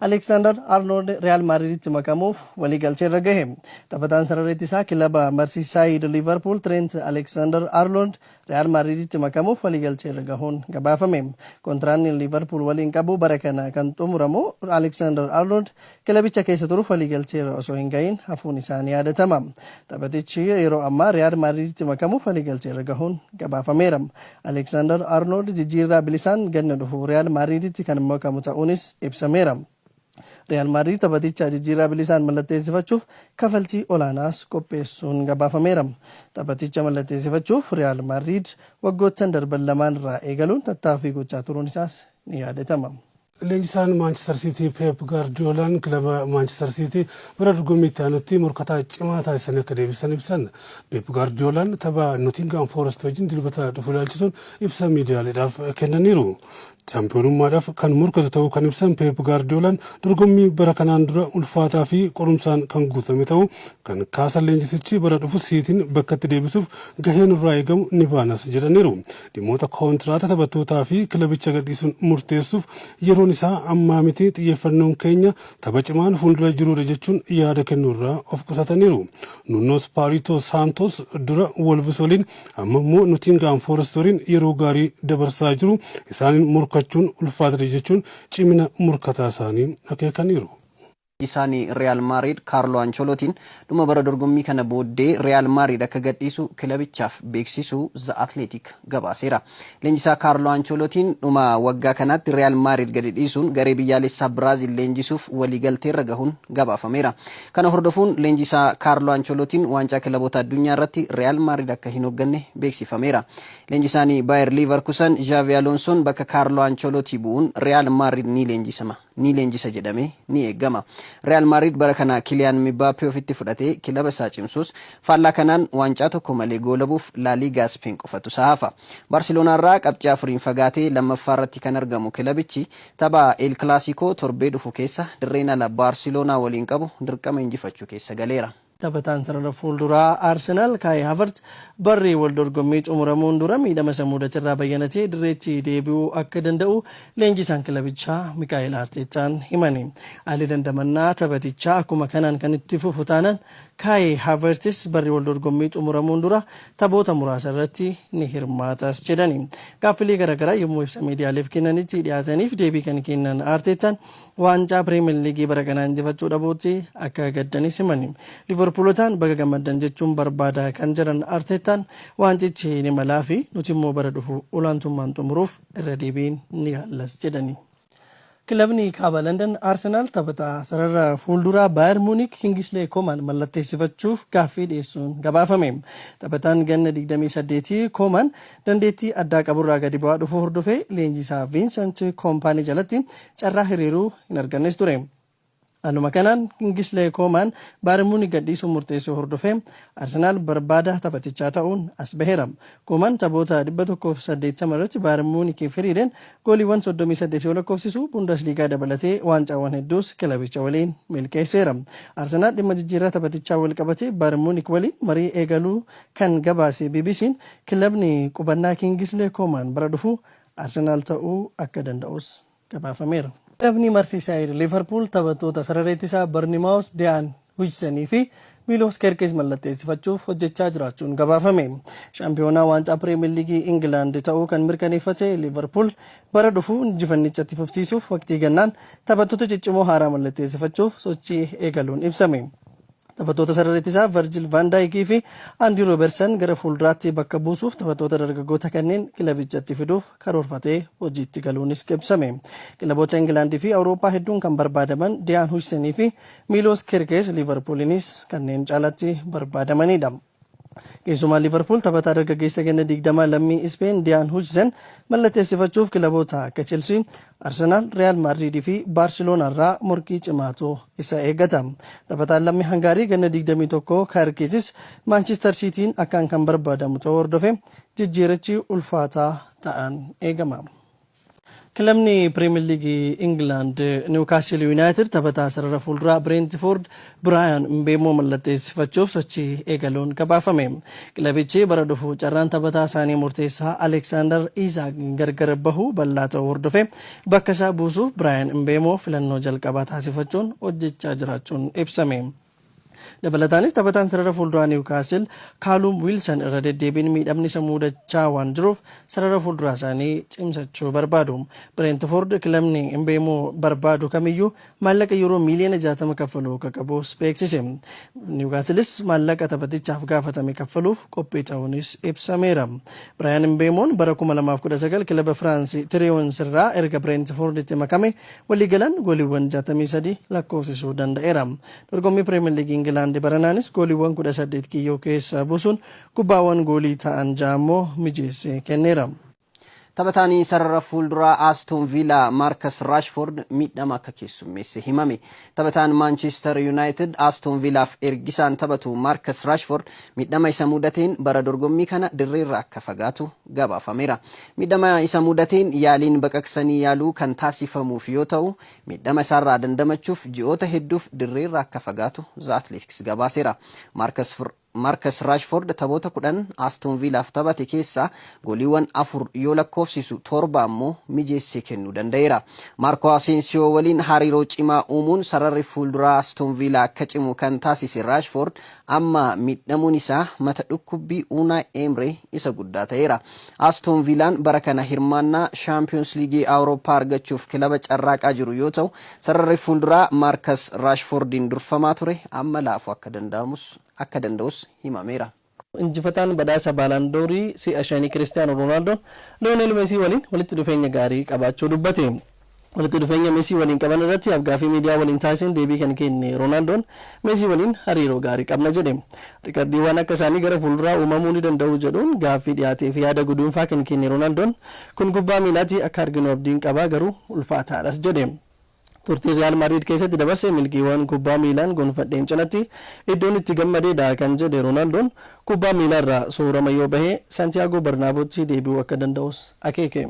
Aleeksaandar Arnold Riyaal Maadriiditti makamuuf waliigalteerra gahe. Taphataan sarara ittisaa kilaba Marsiisaayid Liivarpuul Tireent Aleeksaandar Arnold Riyaal Maadriiditti makamuuf waliigalteerra gahuun gabaafame. Kontiraanni Liivarpuul waliin qabu bara kana kan xumuramu Aleeksaandar Arnold kilabicha keessa turuuf waliigalteerra osoo hin gahin hafuun isaa ni yaadatama. Taphatichi yeroo ammaa Riyaal Maadriiditti makamuuf waliigalteerra gahuun gabaafameera. Aleeksaandar Arnold jijjiirraa bilisaan ganna dhufu Riyaal Maadriiditti kan makamu ta'uunis ibsameera. Riyaal Maadriid taphaticha jijjiirraa bilisaan mallatteessifachuuf kafaltii olaanaas qopheessuun gabaafameera. Taphaticha mallatteessifachuuf Riyaal Maadriid waggoottan darban lamaan irraa eegaluun tattaaffii gochaa turuun isaas ni yaadatama. Leenjisaan Maanchister Siitii Peep Gaardiyoolaan kilaba Maanchister Siitii bara dorgommii itti aanutti morkataa cimaa taasisanii akka deebisan ibsan. Peep Gaardiyoolaan tapha Notingaam Foorest wajjin Dilbata dhufu ilaalchisuun ibsa miidiyaaleedhaaf kennaniiru. Chaampiyoonummaadhaaf kan morkatu ta'uu kan ibsan Peep Gaardiyoolaan dorgommii bara kanaan dura ulfaataa fi qorumsaan kan guutame ta'uu kan kaasan leenjisichi bara dhufu Siitiin bakkatti deebisuuf gahee nurraa eegamu ni baanas jedhaniiru. Dhimmoota koontiraata taphattootaa fi kilabicha gadhiisuun murteessuuf yeroon isaa ammaa miti xiyyeeffannoon keenya Tapha cimaan fuuldura jiruudha jechuun yaada kennuurraa of qusataniiru. Nuunoo Ispaariitoo Saantoos dura Wolves waliin amma immoo Notingaam Foorest waliin yeroo gaarii dabarsaa jiru isaaniin morkachuun ulfaatadha jechuun cimina morkataa isaanii akeekaniiru. Leenjisaan Riyaal Maariid Kaarloo Ancholootiin dhuma bara dorgommii kana booddee Riyaal Maariid akka gadhiisu kilabichaaf beeksisuu The Athletic gabaaseera. Leenjisaa Kaarloo Ancholootiin dhuma waggaa kanaatti Riyaal Maariid gadi dhiisuun garee biyyaalessaa Biraazil leenjisuuf waliigalteerra gahuun gabaafameera. Kana hordofuun leenjisaa Kaarloo Ancholootiin waancaa kilaboota addunyaa irratti Riyaal Maariid akka hin hoogganne beeksifameera. Leenjisaan Baayer Liivarkusan Zhaavii Aloonsoon bakka Kaarloo Ancholootii bu'uun Riyaal Maariid ni leenjisama. ni leenjisa jedhamee ni eegama. Riyaal Maariid bara kana Kiliyaan Mibaappee ofitti fudhatee kilaba isaa cimsus, faallaa kanaan waancaa tokko malee goolabuuf Laa Liigaa Ispeen qofatu isa hafa. Baarseloonaarraa qabxii afuriin fagaatee lammaffaarratti kan argamu kilabichi, tapha El Kilaasiikoo torbee dhufu keessa dirreen ala Baarseloonaa waliin qabu dirqama injifachuu keessa galeera. Taphataan sarara fuulduraa Arsenaal Kaayi Havertz barri wal dorgommii xumuramuun dura miidhama isa mudaterraa bayyanatee dirreetti deebi'uu akka danda'u leenjisaan kilabichaa Mikaa'el Arteettaan himani. Haalli dandamannaa taphatichaa akkuma kanaan kan itti fufu taanaan Kaayi Havertis barri wal dorgommii xumuramuun dura taphoota muraasa irratti ni hirmaatas jedhani. Gaaffilee garaagaraa yommuu ibsa miidiyaaleef kennanitti dhiyaataniif deebii kan kennan Arteettaan Waancaa Piriimer Liigii bara kanaa injifachuu dhabuutti akka gaddanis himani. Liivarpuulotaan baga gammaddan jechuun barbaada kan jedhan Arteettaan waancichi ni malaafi nutimmoo bara dhufu olaantummaan xumuruuf irra deebiin ni yaallas jedhani. Kilabni Kaaba Landan Arsenaal taphataa sarara fuulduraa Baayer Muunik Kingislee Koomaan mallatteessifachuuf gaaffii dhiyeessuun gabaafame. Taphataan ganna 28 Koomaan dandeettii addaa qaburraa gadi bu'aa dhufuu hordofee leenjisaa Viinsent Koompaanii jalatti carraa hiriiruu hin argannes ture. Haaluma kanaan Kingislee Koomaan Baayern Muunik gadhiisuun murteessuu hordofee Arsenaal barbaada taphatichaa ta'uun as baheera. Koomaan taphoota 180 irratti Baayern Muunikiif hiriireen gooliiwwan 38 yoo lakkoofsisu Bundasliigaa dabalatee waancaawwan hedduus kilabicha waliin milkeesseera. Arsenaal dhimma jijjiirraa taphatichaa walqabatee Baayern Muunik waliin marii eegaluu kan gabaase BBC'n kilabni qubannaa Kingislee Koomaan bara dhufu Arsenaal ta'uu akka danda'us gabaafameera. Kilabni Marsiisaayid Liivarpuul taphattoota sarara ittisaa Barnimaawus Diyaan Huijsenii fi Miiloos Keerkeez mallatteessifachuuf hojjechaa jiraachuun gabaafame. Shaampiyoonaa waancaa Piriimeer Liigii Ingilaand ta'uu kan mirkaneeffate Liivarpuul bara dhufu injifannicha itti fufsiisuuf waqtii gannaan taphattoota ciccimoo haaraa mallatteessifachuuf sochii eegaluun ibsame. Taphattoota sarara ittisaa Virgil van Dijk fi Andy Robertson gara fuulduraatti bakka buusuuf taphattoota dargaggoota kanneen kilabichatti fiduuf karoorfatee hojiitti galuunis ibsame. Kilaboota Ingilaandii fi Awurooppaa hedduun kan barbaadaman Diyaan Huijsenii fi Miiloos Kerkees Liivarpuuliinis kanneen caalatti barbaadamanidha. Keessumaa Liivarpuul taphataa dargaggeessa ganna 20 lammii Ispeen Diyaan Huijsen mallatteessifachuuf kilaboota akka Chelsii, Arsenaal, Riyaal Maadriid fi Baarseloonaa irraa morkii cimaatu isa eeggata. Taphataan lammii Hangaarii ganna 21 Kaarkeesis Maanchister Siitiin akkaan kan barbaadamu ta'uu hordofee jijjiirichi ulfaataa ta'an eegama. Kilabni Piriimeer Liigii Ingilaand Niwukaastil Yuunaayitid taphataa sarara fuulduraa Bireentifoord Biraayan Mbeemoo mallatteessifachuuf sochii eegaluun gabaafame. Kilabichi bara dhufu carraan taphataa isaanii murteessaa Aleksaandar Iisaak gargar bahuu bal'aa ta'uu hordofee bakka isaa buusuuf Biraayan Mbeemoo filannoo jalqabaa taasifachuun hojjechaa jiraachuun ibsame. Dabalataanis, taphataan sarara fuulduraa Niwukaasil Kaaluum Wiilsan irra deddeebiin miidhamni isa mudachaa waan jiruuf sarara fuulduraa isaanii cimsachuu barbaadu. Bireentifoord kilabni Mbeemoo barbaadu kamiyyuu maallaqa yuuroo miiliyoona 60 kaffaluu akka qabus beeksise. Niwukaasilis maallaqa taphatichaaf gaafatame kaffaluuf qophii ta'uunis ibsameera. Biraayan Mbeemoon bara 2019 kilaba Firaansi Tiriyoons irraa erga Bireentifoorditti makame waliigalaan gooliiwwan 63 lakkoofsisuu danda'eera. Dorgommii Pirimeer Liigii Ingilaand baranaanis gooliiwwan 18 kiyyoo keessa buusuun kubbaawwan goolii ta'an 6 immoo mijeessee kenneera. Taphataan sarara fuulduraa Aston Villa Marcus Rashford miidhama akka keessummeesse himame. Taphataan Manchester United Aston Villaaf ergisaan taphatu Marcus Rashford miidhama isa mudateen bara dorgommii kana dirreerra akka fagaatu gabaafameera. Miidhama isa mudateen yaaliin baqaqsanii yaaluu kan taasifamuuf yoo ta'u, miidhama isaarraa dandamachuuf ji'oota hedduuf dirreerra akka fagaatu The Athletics gabaaseera. Marcus Rashford taphoota 10 Aston Villaaf taphate keessaa gooliiwwan afur yoo lakkoofsisu, torba ammoo mijeessee kennuu danda'eera. Marco Asensio waliin hariiroo cimaa uumuun sararri fuulduraa Aston Villa akka cimu kan taasise Rashford amma miidhamuun isaa mata dhukkubbii Unai Emery isa guddaa ta'eera. Aston Villaan bara kana hirmaannaa Shaampiyoons Liigii Awurooppaa argachuuf kilaba carraaqaa jiru yoo ta'u, sararri fuulduraa Marcus Rashfordiin durfamaa ture amma laafuu akka danda'us himameera. Injifataan badhaasa Baalaandoorii si'a shanii Kiristiyaanoo Roonaaldoo Liyoonel Meesii waliin walitti dhufeenya gaarii qabaachuu dubbate. Walitti dhufeenya Meesii waliin qaban irratti afgaaffii miidiyaa waliin taasiseen deebii kan kenne Roonaaldoon, Meesii waliin hariiroo gaarii qabna jedhe. Riikardiiwwan akka isaanii gara fuulduraa uumamuu ni danda'u jedhuun gaaffii dhiyaateef yaada guduunfaa kan kenne Roonaaldon, kun kubbaa miilaatti akka arginu abdiin qabaa, garuu ulfaataadhas jedhe. Turtii Riyaal Maadriid keessatti dabarse milkiiwwan kubbaa miilaan gonfadheen cinatti iddoon itti gammadeedha kan jedhe Roonaaldon, kubbaa miilaarraa soorama yoo bahe Santiyaagoo Barnaabotti deebi'uu akka danda'us akeeke.